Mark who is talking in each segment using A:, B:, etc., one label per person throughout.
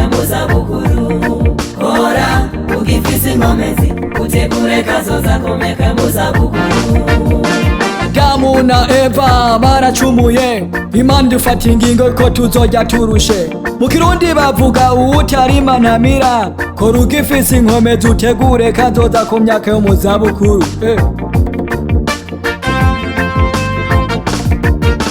A: myaka mu zabukuru. Kora ugifise inkomezi, utegure kazoza ku myaka mu zabukuru.
B: Adamu na Eva baracumuye, Imana dufata ingingo ko tuzojya turushe. Mu Kirundi bavuga uwutarima ntamira. Kora ugifise inkomezi, utegure kazoza ku myaka yo mu zabukuru.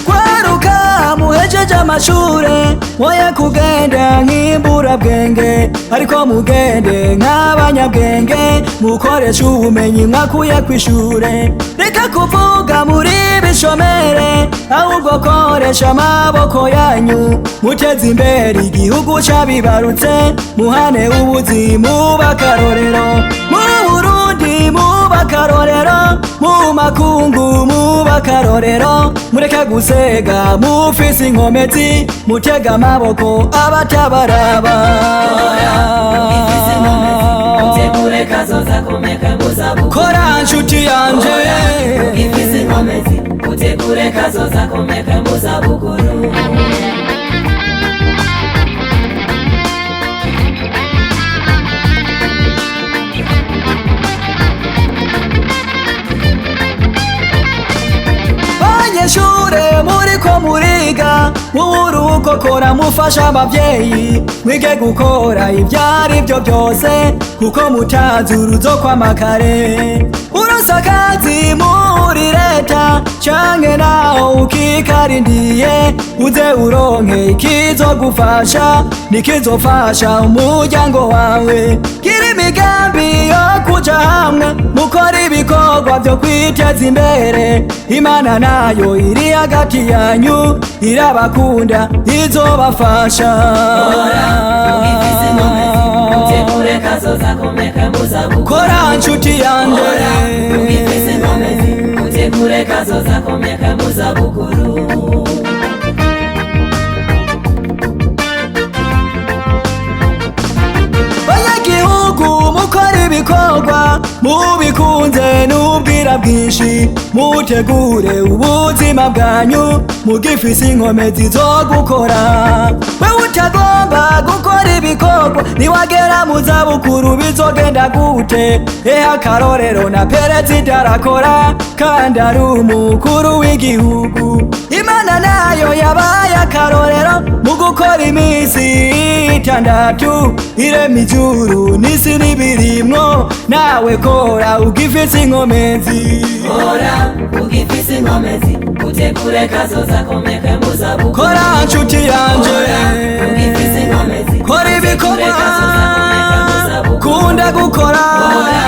B: Kwaruka muhejeje amashure, mwoye kugenda nk'imburabwenge, ariko mugende nk'abanyabwenge, mukoresha ubumenyi mwakuye kw'ishure. Reka kuvuga muri bishomere, ahubwo koresha amaboko yanyu, muteze imbere igihugu c'abibarutse, muhane ubuzimu b'akarorero mu Burundi, mubakarorero mu makungu, mubakarorero. Mureke gusega mufise inkomezi, mutega amaboko abatabaraba.
A: Kora ugifise inkomezi, utegure kazoza ku myaka mu zabukuru.
B: Kora nshuti yanje.
A: Kora ugifise inkomezi, utegure kazoza ku myaka mu zabukuru.
B: Banyeshure muriko muriga muburuko, kora mufasha abavyeyi, mwige gukora ibyo ari byo byose, kuko mutazi uruzokwama kare. Uronse akazi muri leta canke naho ukikarindiye, uze uronke ikizogufasha nikizofasha umuryango wawe. Gira imigambi yo kuja hamwe, mukora ibikorwa vyo kwiteza imbere. Imana nayo iri hagati yanyu, irabakunda, izobafasha.
A: Kora ugifise inkomezi, utegure kazoza ku myaka mu zabukuru.
B: Kora nshuti yanje.
A: Kora ugifise inkomezi, utegure kazoza ku myaka mu zabukuru.
B: Banyagihugu, mukora ibikorwa mubikunze n'ubwira bwinshi, mutegure ubuzima bwanyu mugifise inkomezi zo gukora. Wewe utagomba gukora ibikorwa, niwagera mu zabukuru bizogenda gute? Ehe, akarorero na perezida arakora kandi ari umukuru w'igihugu. Imana nayo yabaye akarorero mu gukora iminsi 6, irema ijuru n'isi n'ibirimwo. Nawe kora ugifise inkomezi.
A: Kora ugifise inkomezi, utegure kazoza ku myaka mu zabukuru.
B: Kora nshuti yanje.
A: Kora ugifise inkomezi,
B: Kora
A: utegure
B: ibikorwa.
A: kazoza ku myaka mu zabukuru.
B: Kunda gukora.
A: Kora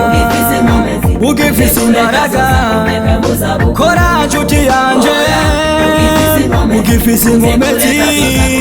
A: ugifise inkomezi,
B: Ugifise
A: utegure
B: imbaraga.
A: kazoza ku myaka mu zabukuru.
B: Kora nshuti yanje.
A: Kora ugifise inkomezi,
B: Ugifise
A: utegure
B: inkomezi.
A: kazoza ku